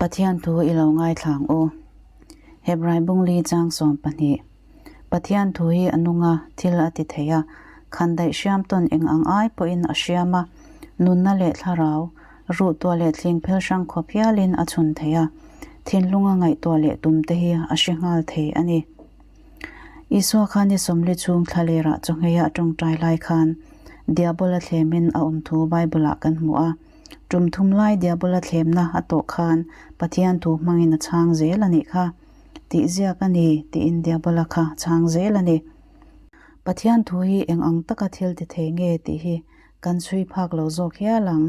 Pathian thu i lo ngaithla ang u. Hebrai bungli chang 12. Pathian thu hi a nung a, thil a ti thei a, khandaih hriam tawn eng ang ai pawhin a hriam a, nunna leh thlarau, ruh tuah leh thling phel hrang khawp hialin a chhun thei a, thinlunga ngaihtuah leh tum te hi a hre nghal thei a ni. Isua kha ni 40 chhung thlalerah chawngheia a tawngtai lai khan Diabola thlemin a awm thu Bible-ah kan hmu a. Tum thum lai Diabola thlemna a tawh khan Pathian thu hmangin a chhang zel a nih kha. Tih ziak a ni tiin Diabola kha chhang zel a ni. Pathian thu hi eng ang taka thil ti thei nge tih hi kan chhui phak lo zawk hial ang.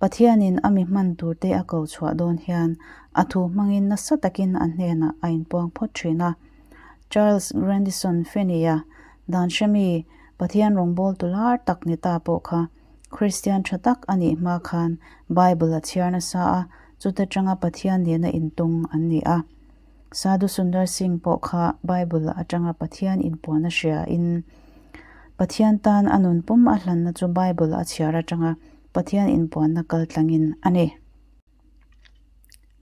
Pathianin a mi hman turte a ko chhuah dawn hian a thu hmangin nasa takin a hnenah a inpuang phawt thin a. Charles Grandison Finney-a dan hremi Pathian rawngbawltu lar tak ni ta pawh kha Kristian tha tak a nih hma khan Bible a chhiar nasa a, chuta tanga Pathian nena intawng an ni a. Sadhu Sundar Singh pawh kha Bible atanga Pathian inpuan a hria in Pathian tan a nun pum a hlanna chu Bible a chhiar atanga Pathian inpuanna kal tlangin a ni.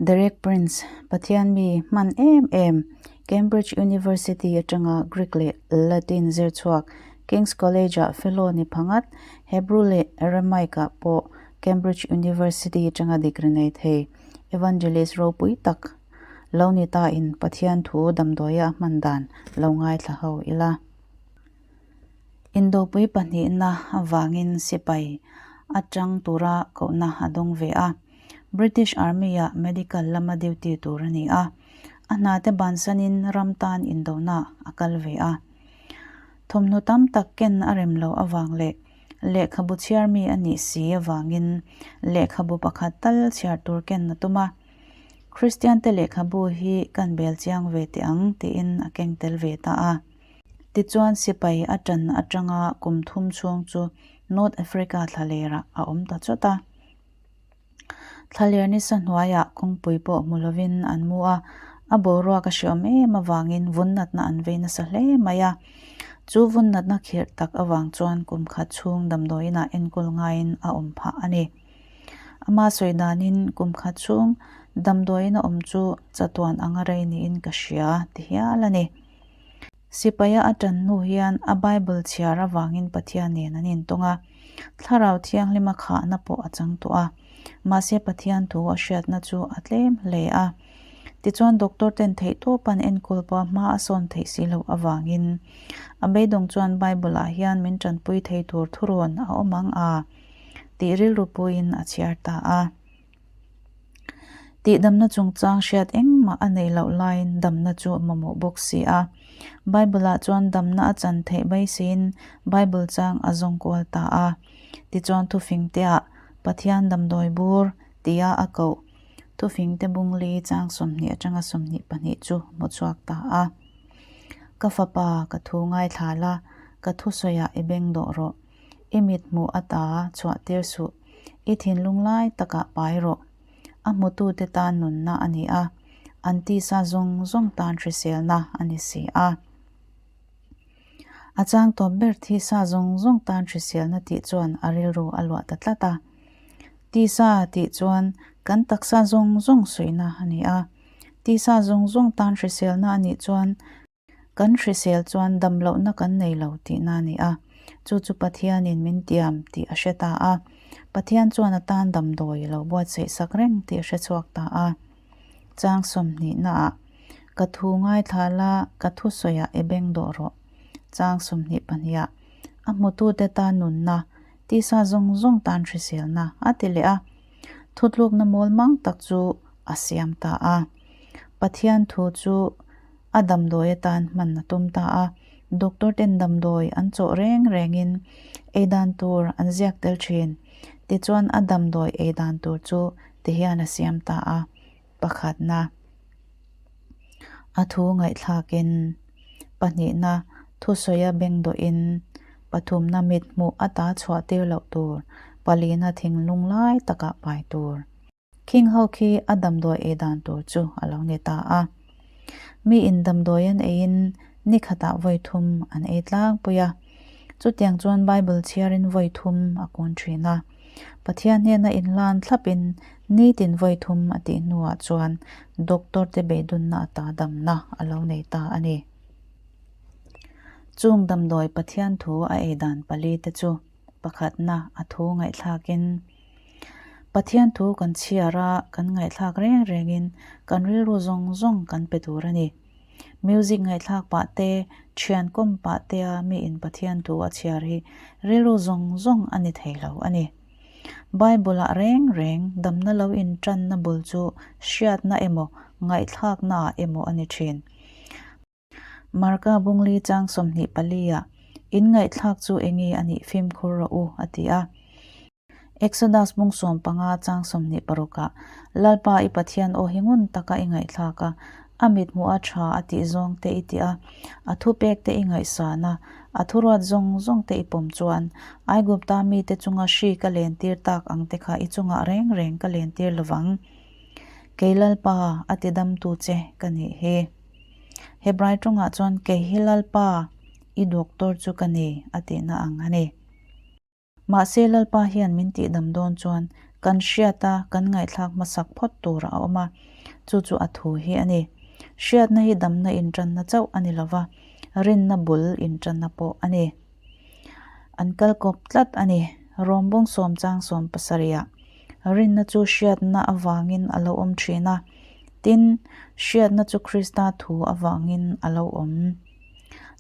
Derek Prince, Pathian mi hman em em, Cambridge University atanga Greek leh Latin zir chhuak, King's College-ah Fellow ni phangat, Hebrew leh Aramaic-ah pawh Cambridge University atanga degree nei thei, Evangelist ropui tak lo ni ta in Pathian thu damdawia a hman dan lo ngaithla ho ila. Indopui pahnihna avangin sipai atang tura kohna a dawng ve a. British Army-ah medical lama duty tur a ni a. A hnate bansanin ram tan indona a kal ve a. Thawmhnaw tam tak ken a rem loh avang leh lehkhabu chhiar mi a nih si avangin lehkhabu pakhat tal chhiar tur ken a tum a. Kristiante lehkhabu hi kan bel chiang ve teh ang tiin a keng tel ve ta a. Tichuan sipai a tan atanga kum thum chhung chu North Africa thlalerah a awm ta chawt a. Thlaler nisa hnuaiah kawngpui pawh hmu lovin an mu a, a boruak a hreawm em avangin vun natna an vei nasa hle mai a. Chu vun natna khirh tak avang chuan kum khat chhung damdawiinah enkawl ngaiin a awm phah a ni. Ama sawi danin kum khat chhung damdawiin a awm chu chatuan anga rei niin ka hria ti hial a ni. Sipaia a tan hnu hian a Bible chhiar avangin Pathian nen an intawng a, Thlarau Thianghlima khahna pawh a chang tawh a. Mahse Pathian thu a hriatna chu a tlem hle a. Tichuan doctor ten theihtawp an enkawl pawh a hma a sawn theih si loh avangin a beidawng chuan Bible ah hian min tanpui thei tur thurawn a awm ang a tih rilru puiin a chhiar ta a. Tihdamna chungchang hriat engmah a neih loh laiin damna chu a mamawh bawk si a. Bible-ah chuan damna a chan theih baisiin Bible chang a zawng kual ta a. Tichuan thufingteah Pathian damdawi bur tia a koh thufingte bungli chang 20 atanga 22 chu hmu chhuak ta a. Ka fapa, ka thu ngaithla la, ka thusawiah i beng dawh rawh. I mit hmuh ata chhuah tir suh. I thinlung lai takah pai rawh. A hmutute tan nunna a ni a, an tisa zawng zawng tan hriselna a ni si a. A chang tawp ber thisa zawng zawng tan hriselna tih chuan a rilru a luah ta tlat a. Tisa tih chuan kan taksa zawng zawng suihna a ni a. Tisa zawng zawng tan hriselna a nih chuan Kan hrisel chuan damlohna kan nei lo tihna a ni a, chu chu Pathianin min tiam tih a hre ta a. Pathian chuan a tan damdawi lo buatsaih sak reng tih a hre chhuak ta a. Chang 20 naah, Ka thu ngaithla la, ka thu sawiah i beng dawh rawh. Chang 22ah, A hmutute tan nunna, tisa zawng zawng tan hriselna, a ti leh a. Thutlukna mawl mang tak chu a siam ta a. Pathian thu chu A damdawi atan hman a tum ta a, doctor ten damdawi an chawh reng rengin ei dan tur an ziak tel thin. Tichuan a damdawi ei dan tur chu ti hian a siam ta a, pakhatna, a thu ngaihthlakin, pahnihna, thusawia beng dawhin, pathumna mithmuh a ta chhuah tir loh tur, palina thinglung lai takah pai tur. Khing ho khi a damdawi ei dan tur chu a lo ni ta a. Mi in damdawi an eiin ni khatah vawi thum an ei tlangpui a. Chutiang chuan Bible chhiarin vawi thum a kun thin a. Pathian hnena inhlan thlapin Nitin vawi thum a tih hnuah chuan doctor te beidawnna ata damna a lo nei ta a ni. Chung damdawi Pathian thu a ei dan pali te chu pakhatna a thu ngaihthlakin Pathian thu kan chhiar a, kan ngaihthlak reng rengin kan rilru zawng zawng kan pe tur a ni. Music ngaihthlak pah te, thian kawm pah tea miin Pathian thu a chhiar hi rilru zawng zawng a ni thei lo a ni. Bible-ah reng reng damna lo intanna bul chu hriatna emaw ngaihthlaknaah emaw a ni thin. Marka bungli chang 24-ah, In ngaihthlak chu enge a nih fimkhur rawh u, a ti a. Exodus bung 15 chang 26-ah, Lalpa i Pathian aw hi ngun taka i ngaihthlak a, a mithmuh a tha a tih zawng te i tih a, a thupek te i ngaihsan a, a thuruat zawng zawng te i pawm chuan, Aigupta mite chunga hri ka lentir tak ang te kha i chungah reng reng ka lentir lovang. Kei Lalpa, a tidamtu che ka nih hi. Hebrai tawngah chuan kei hi Lalpa, i doctor chu ka ni a tihna ang a ni. Mahse Lalpa hian min tihdam dawn chuan kan hriat a, kan ngaihthlak hmasak phawt tur a awm a, chu chu a thu hi a ni. Hriatna hi damna intanna chauh a ni lova, rinna bul intanna pawh a ni. An kal kawp tlat a ni. Rom bawng sawm chang sawm pasarihah rinna chu hriatna avangin a lo awm thin a, tin, hriatna chu Krista thu avangin a lo awm.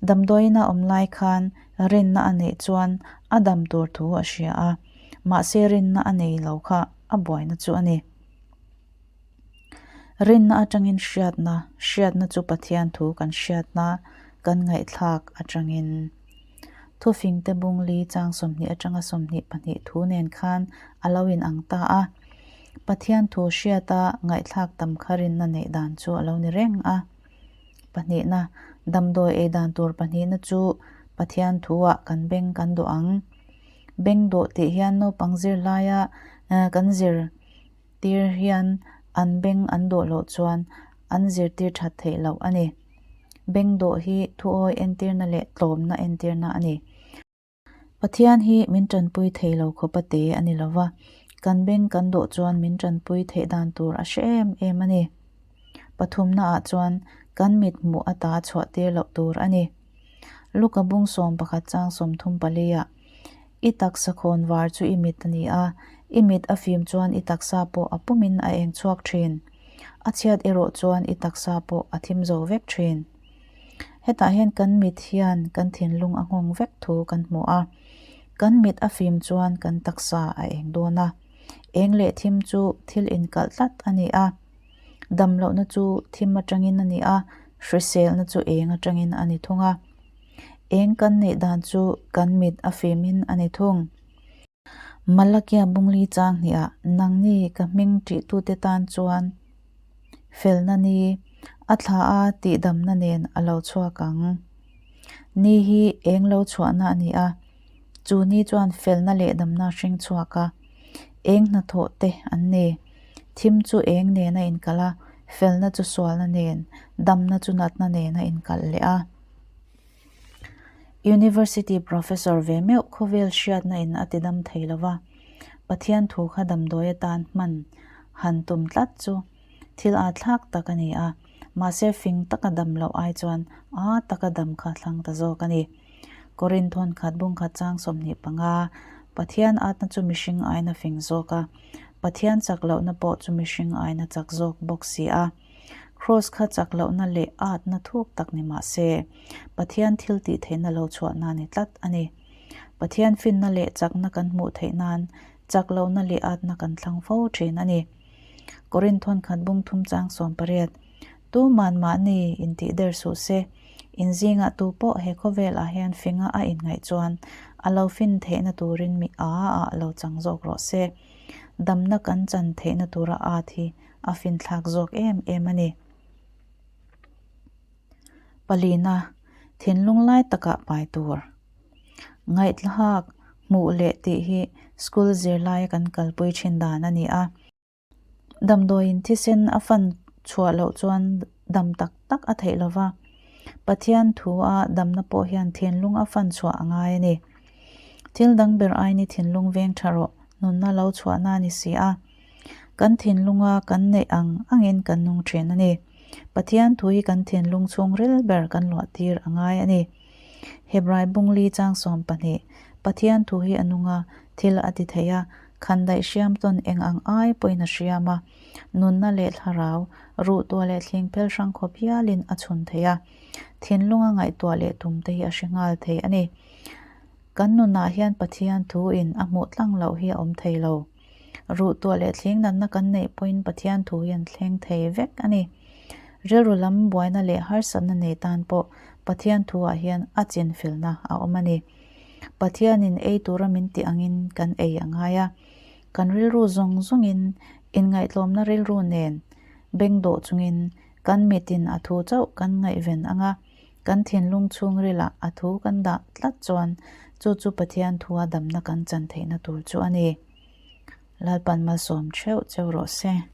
Damdawiin a awm lai khan rinna a neih chuan a dam tur thu a hria a, mahse rinna a nei lo kha a buaina chu a ni. Rinna atangin hriatna, hriatna chu Pathian thu kan hriatna kan ngaihthlak atangin. Thufingte bungli chang 20 atanga 22 thu nen khan a lo inang ta a. Pathian thu hriata ngaihthlak tam kha rinna neih dan chu a lo ni reng a. Pahnihna, damdawi ei dan tur pahnihna chu Pathian thu-ah kan beng kan dawh ang. Beng dawh tih hian naupang zirlaia kan zir tir hian an beng an dawh loh chuan an zirtir that theih loh a ni. Beng dawh hi thuawi entirna leh tlawmna entirna a ni. Pathian hi min tanpui thei lo khawp a te a ni lo va, kan beng kan dawh chuan min tanpui theih dan tur a hre em em a ni. Pathumnaah chuan kan mit hmuh ata chhuah tir loh tur a ni. Luka bung 11 chang 34-ah, I taksa khawn var chu i mit a ni a, i mit a fim chuan i taksa pawh a pumin a eng chhuak thin. A chhiat erawh chuan i taksa pawh a thim zo vek thin. Hetah hian kan mit hian kan thinlung a nghawng vek thu kan hmu a, kan mit a fim chuan kan taksa a eng dawn a. Eng leh thim chu thil inkalh tlat a ni a, damlohna chu thim atangin a ni a, hriselna chu eng atangin a ni thung a. Eng kan neih dan chu kan mit a fimin a ni thung. Malakia bungli chang hniah nangni ka hming ṭihtute tan chuan felna ni a thla a tihdamna nen a lo chhuak ang. Ni hi eng lo chhuahna a ni a, chu ni chuan felna leh damna a hring chhuak a, eng hnathawh te an ni. Thim chu eng nen a inkalh a, felna chu sualna nen, damna chu natna nen a inkalh leh a. University Professor ve meuh khawvel hriatna in a ti dam thei lo va, Pathian thu kha damdawi atan hman han tum tlat chu thil aa thlak tak a ni a, mahse fing taka dam loh ai chuan aa taka dam kha thlang ta zawk a ni. Korinth khat bung khat chang 25, Pathian atna chu mihring aina fing zawk a, Pathian chak lohna pawh chu mihring aina chak zawk bawk si a. Kraws kha chak lohna leh atna thuk tak ni mah se, Pathian thil tih theihna lo chhuahna ni tlat a ni. Pathian finna leh chakna kan hmuh theih nan chak lohna leh atna kan thlang fo thin a ni. Korinth khat bung thum chang 18, Tuman mahni intih der suh se, in zingah tu pawh he khawvel ah hian finga a inngaih chuan a lo fin theihna turin mi a ah lo chang zawk rawh se. Damna kan chan theihna tura at hi a finthlak zawk em em a ni. Palina, thinlung lai takah pai tur. Ngaihthlak, hmuh leh tih hi school zirlaia kan kalpui thin dan a ni a. Damdawiin thisen a fan chhuah loh chuan dam tak tak a theih lova. Pathian thu a damna pawh hian thinlung a fan chhuah a ngai a ni. Thil dang ber aini thinlung veng tha rawh, nunna lo chhuahna a ni si a. Kan thinlunga kan neih ang angin kan nung thin a ni. Pathian thu hi kan thinlung chhungril ber kan luah tir a ngai a ni. Hebrai bungli chang 12, Pathian thu hi a nung a, thil a ti thei a, khandaih hriam tawn eng ang ai pawhin a hriam a, nunna leh thlarau, ruhtuah leh thlingphel hrang khawp hialin a chhun thei a, thinlunga ngaihtuah leh tum te hi a hre nghal thei a ni. Kan nunah hian Pathian thu in a hmuh tlang loh hi a awm thei lo. Ruhtuah leh thling natna kan neih pawhin Pathian thu hi an thleng thei vek a ni. Rilru lam buaina leh harsatna nei tan pawh Pathian thu ah hian a chinfilna a awm a ni. Pathianin ei tura min tih angin kan ei a ngai a. Kan rilru zawng zawngin inngaihtlawmna rilru nen bengdawh chungin kan mitin a thu chauh kan ngaihven ang a. Kan thinlung chhungrilah a thu kan dah tlat chuan chu chu Pathian thua damna kan chan theihna tur chu a ni. Lalpan malsawm theuh cheu rawh se.